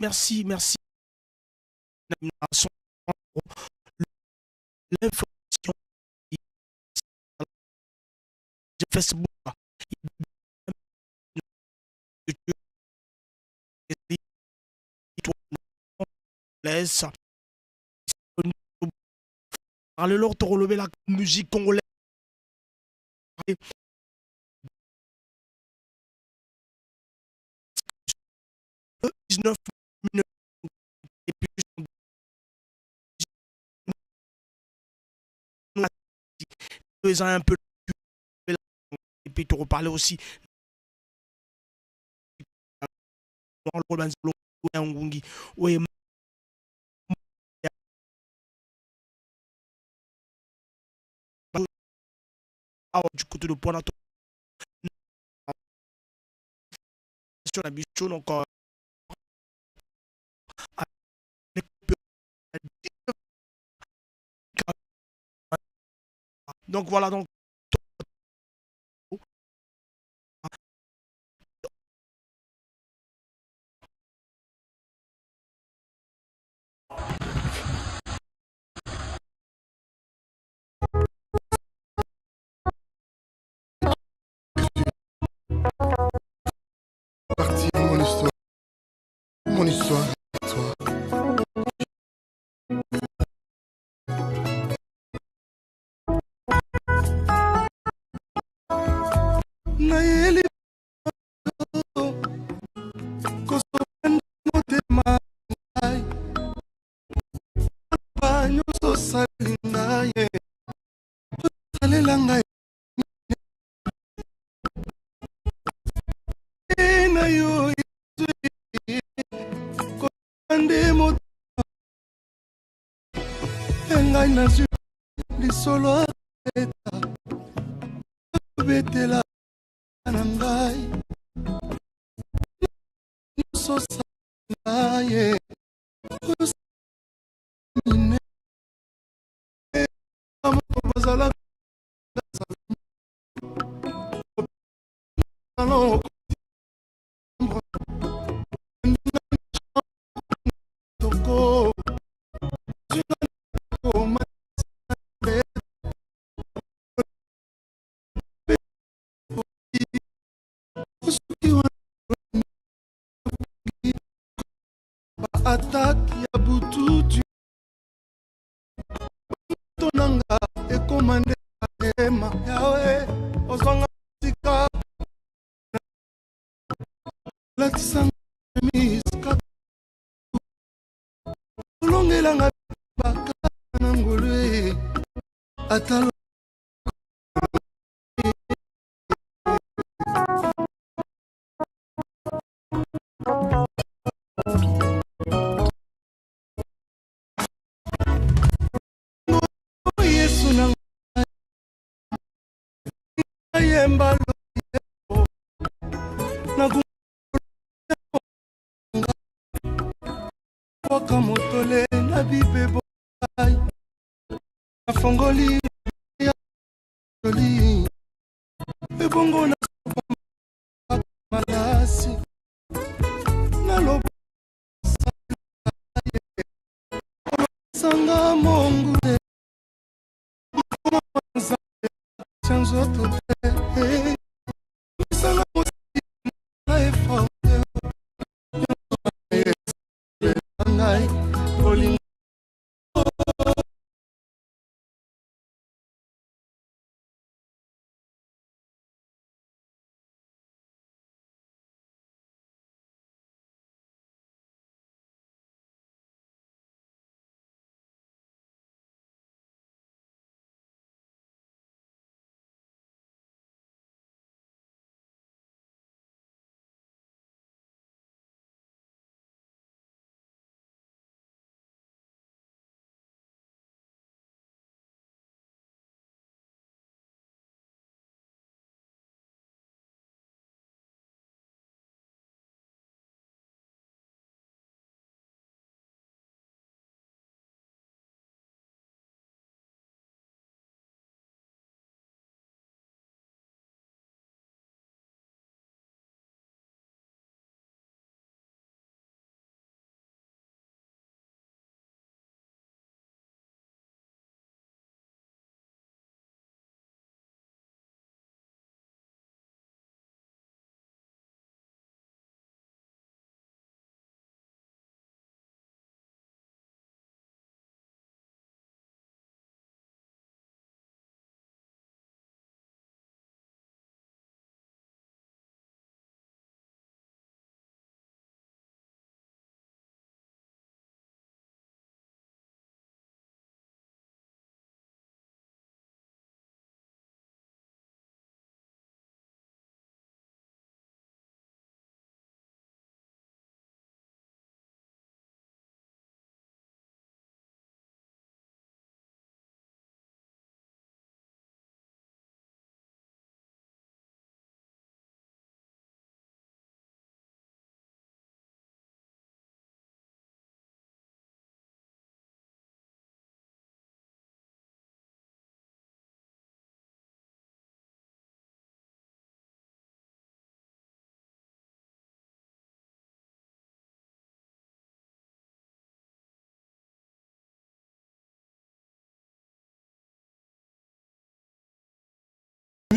Merci, merci. L'information Facebook, laisse lelo tokolobela musique congolaise. 19 et puis un peu et puis te reparler aussi ngungi oyo awa du côté de Pointe sur la biso. Donc donc voilà, donc Partie de mon histoire, mon histoire avec toi. Nayeli kosopa motema ngai ba nyonso osali ngai osalela ngai na yo nde motema ngai nazwi lisolo eta betela na ngai nyonso osala ye mine moko bazala Attaque ya butu to nanga ekoma nde ema yawe ozwanga sika latisanga miska olongelanga baka na ngolu ata Yesu na ngai yemba nakoka motole na bibebo ngai nafongoli oli ebongo na malasi naloba sanga mongu te nzoto te sanga na effort ngai kolinga.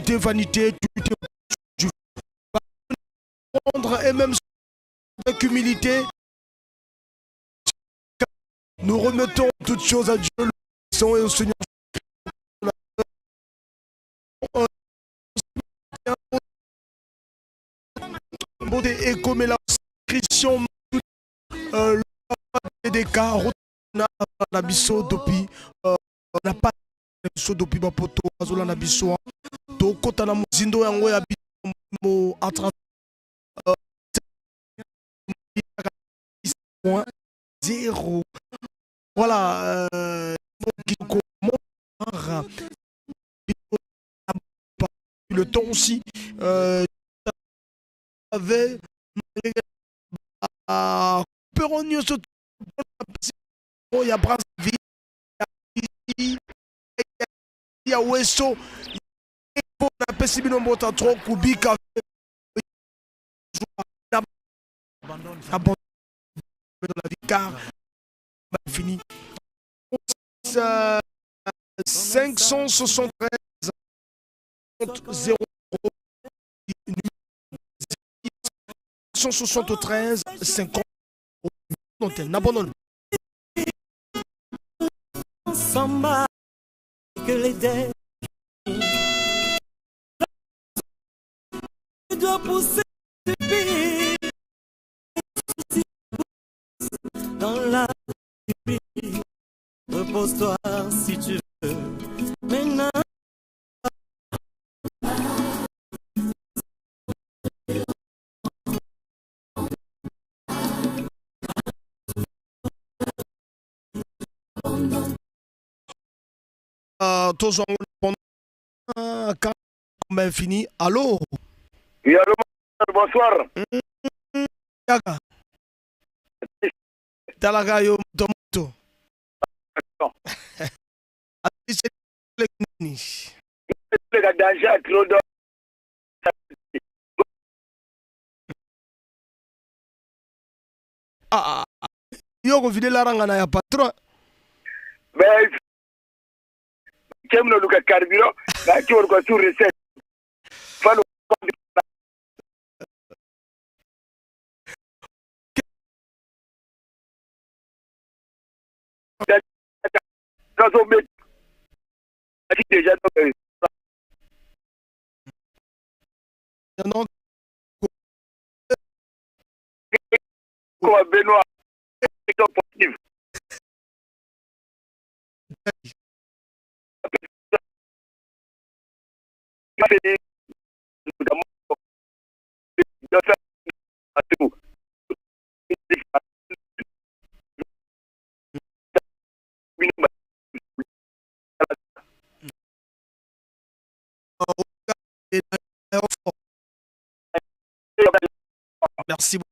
Vanité, vanité, tu te tu vas prendre et même avec humilité. Nous remettons toutes choses à Dieu, le et au Seigneur. Beauté et comme la Christian DK na biso depuis na pa biso depuis bapoto azolanda biso tokota na mozindo yango ya mo à travers 0. Voilà, le temps aussi avait ya Brazzaville, ya Weso, napesi bino mbota trop kubika dans la vie car fini 573 0 173 50. N'abandonne. Samba que les dés doit pousser depuis dans la vie. Repose-toi si tu veux. Maintenant. Tozwa pendant quand fini. Allô? Oui, allô, bonsoir. Yaka. Talaka yo moto moto. Le danger à trop. Ah, yo kovide laranga na ya patron. Ben, kemno luka carburant, na ki oluka sur recette. Falo. Déjà. Non. Comme Benoît sportif. Merci beaucoup.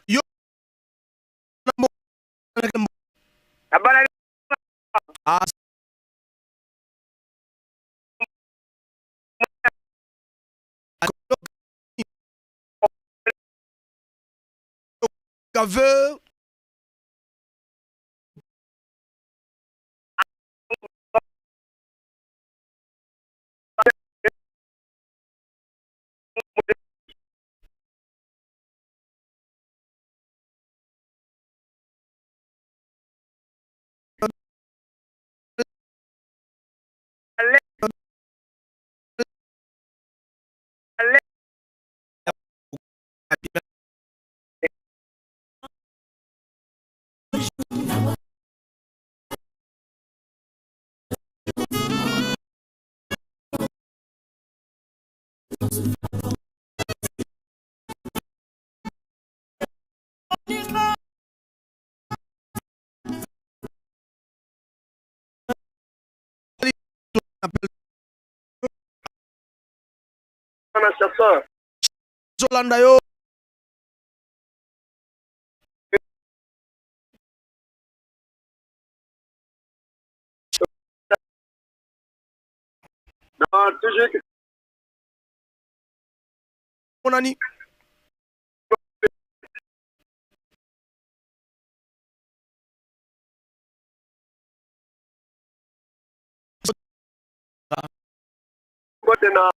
Yo ah veut na chasseur. Zolanda yo. Non, toujours. Monani. Mbote na.